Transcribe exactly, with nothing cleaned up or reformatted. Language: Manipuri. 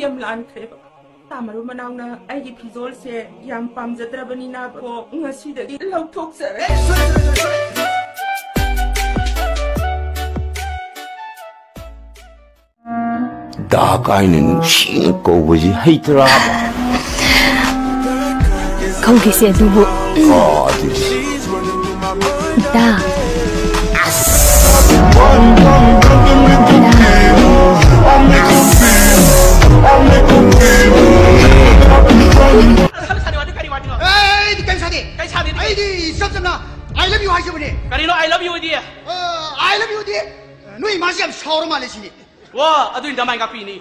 ꯌꯥꯝ ꯂꯥꯟꯈ꯭ꯔꯦꯕ꯫ ꯇꯥꯃꯔꯨ ꯃꯅꯥꯎꯅ ꯑꯩꯒꯤ ꯐꯤꯖꯣꯜꯁꯦ ꯌꯥꯝ ꯄꯥꯝꯖꯗ꯭ꯔꯕꯅꯤꯅ ꯀꯣ, ꯉꯁꯤꯗꯒꯤ ꯂꯧꯊꯣꯛꯆꯔꯦ꯫ ꯗꯥ ꯀꯥꯏꯅ ꯅꯨꯡꯁꯤꯅ ꯀꯧꯕꯁꯤ ꯍꯩꯇ꯭ꯔꯥꯕ? ꯀꯧꯒꯦꯁꯦ ꯑꯗꯨꯕꯨ꯫ ꯑꯥ, ꯑꯗꯨꯗꯤ꯫ ꯗꯥ꯫ ꯑꯩꯗꯤ ꯀꯩꯝ ꯁꯥꯗꯦ꯫ ꯀꯩ ꯁꯥꯗꯦꯗꯤ? ꯑꯩꯗꯤ ꯏꯆꯝ ꯆꯝꯅ "I love you" ꯍꯥꯏꯖꯕꯅꯦ꯫ ꯀꯔꯤꯅꯣ "I love you" ꯗꯤ? ꯑ, "I love you" ꯗꯤ ꯅꯣꯏ ꯏꯃꯥꯁꯤ ꯌꯥꯝ ꯁꯥꯎꯔ ꯃꯥꯜꯂꯦ ꯁꯤꯅꯤ꯫ ꯋꯥ, ꯑꯗꯨꯏꯅꯤ ꯗꯃꯥꯏ ꯉꯥꯛꯄꯤꯅꯤ꯫